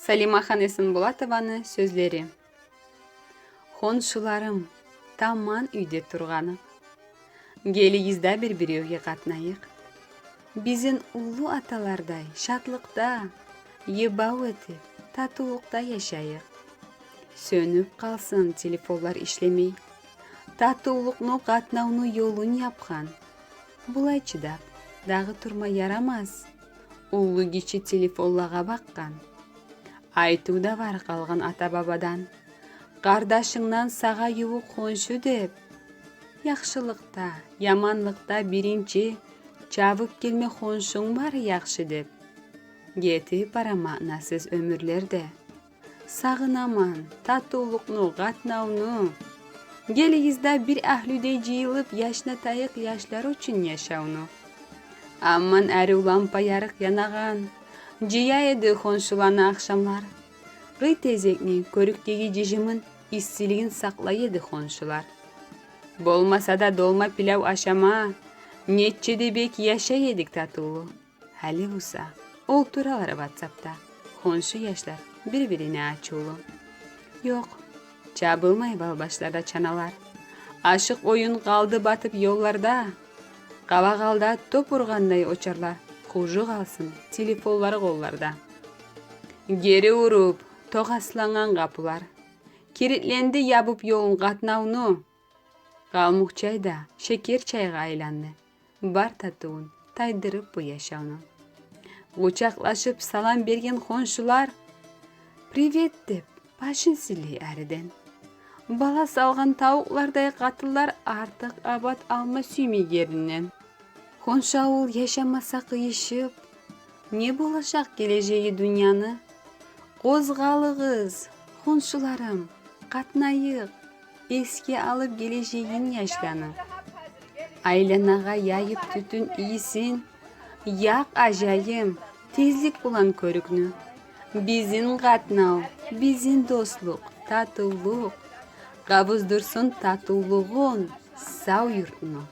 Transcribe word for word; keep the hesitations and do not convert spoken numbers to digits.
Салимахан Эсенболатованы сёзлери. Хоншуларым, таман уьйде тургъаныкъ. Гелигиз де бир-биревге къатнайыкъ. Бизин уллу аталардай шатлыкъда, йыбав этип, татывлукъда яшайыкъ. Сёнюп къалсын телефонлар ишлемей. Татывлукъну, къатнавну ёлун япгъан. Булай чыдап дагъы турма ярамас. Уллу-гиччи телефонлагъа бакъгъан. Айтыв да бар къалгъан ата-бабадан: «Къардашынгдан сагъа ювукъ хоншу», – деп. Яхшылыкъда, яманлыкъда биринчи чабып гелме хоншунг бар яхшы деп. Гетип бара маънасыз оьмюрлер де. Сагъынаман татывлукъну, къатнавну. Гелигиз де бир агьлюдей жыйылып, яшнатайыкъ яшлар учун яшавну. Амман ари лампа ярыкъ янагъан, жыя эди хоншуланы ахшамлар. Къый тезекни, кёрюкдеги жыжымын, иссилигин сакълай эди хоншулар. Болмаса да долма, пилав ашама, нече де бек яшай эдик татывлу. Гьали буса олтуралар ватсапда хоншу яшлар, бир-бирине ачувлу. Ёкъ, чабылмай балбашларда чаналар. Ашыкъ оюн къалды батып ёлларда. Къабакъ алда топ ургъандай очарлар, хужукъ алсын телефонлар къолларда. Гери уруп токъ аслангъан къапулар, киритленди ябып ёлун, къатнавну. Къалмукъ чай да шекер чайгъа айланды. Бар татывун тайдырып бу яшавну. Къучакълашып салам берген хоншулар, «Привет» деп башын силлей ариден. Бала салгъан тавукълардай къатынлар артыкъ абат алма сюймей еринден. Хоншу авул яшамаса къыйышып, не болажакъ гележеги дюньяны? Къозгъалыгъыз, хоншуларым, къатнайыкъ, эсге алып гележегин яшланы. Айланагъа яйып тютюн ийисин, якъ, ажайым, тезлик булан кёрюкню. Бизин къатнав, бизин дослукъ, татывлукъ къавуздурсун татывлугъун, сав юртну.